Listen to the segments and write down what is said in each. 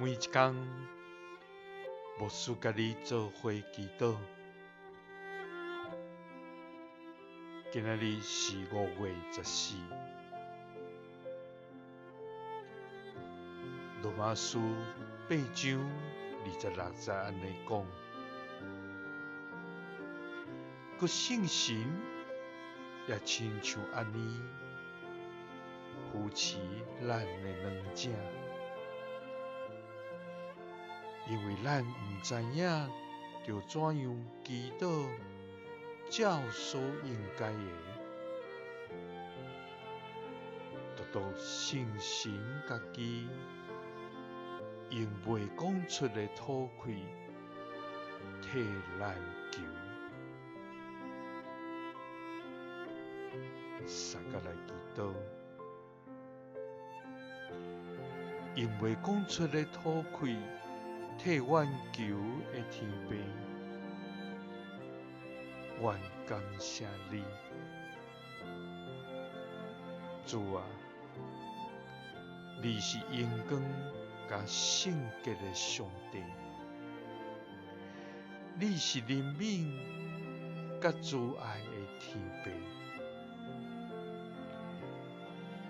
每一工，牧師佮你做伙祈禱。今仔日是5月14。羅馬書8章26節按呢講：閣聖神也親像按呢扶持咱的軟者，因為咱毋知影著怎樣祈禱，照所應該的，獨獨聖神家己用袂講出的吐氣替咱求。相佮來祈禱，用袂講出的吐氣替阮求的天父，阮感謝你，主啊，你是榮光佮聖潔的上帝，你是憐憫佮慈愛的天父，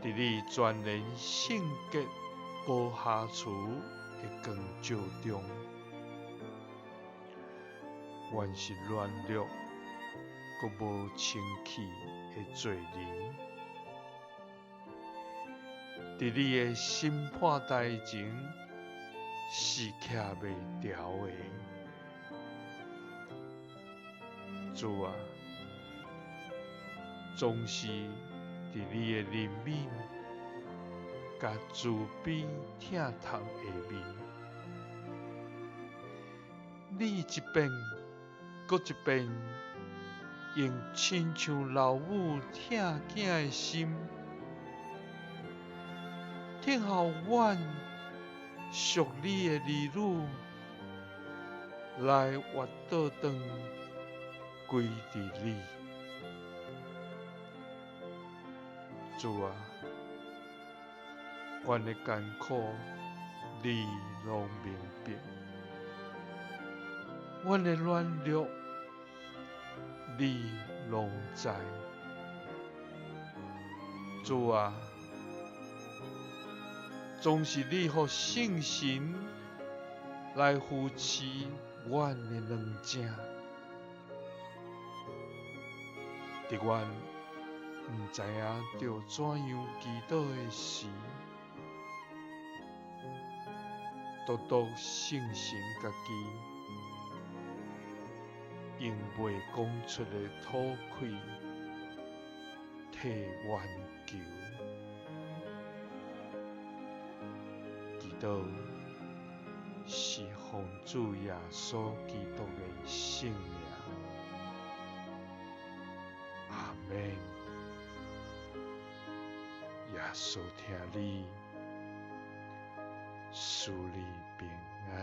佇你全然聖潔無瑕疵的光照中，阮是軟弱閣無清氣的罪人，佇你的審判台前是徛袂牢的。主啊，總是佇你的憐憫佮慈悲疼痛下面，你一遍閣一遍用親像老母疼囝的心，疼予阮屬你的兒女來活倒轉歸佇你。主啊，阮的艱苦你攏明白，阮的軟弱你攏知。主啊，總是你予聖神來扶持阮的軟者，佇阮毋知影著怎樣祈禱的時，獨獨聖神家己用袂講出的吐氣替阮求。祈禱是奉主耶穌基督的聖名，阿們。耶穌疼你，賜你平安。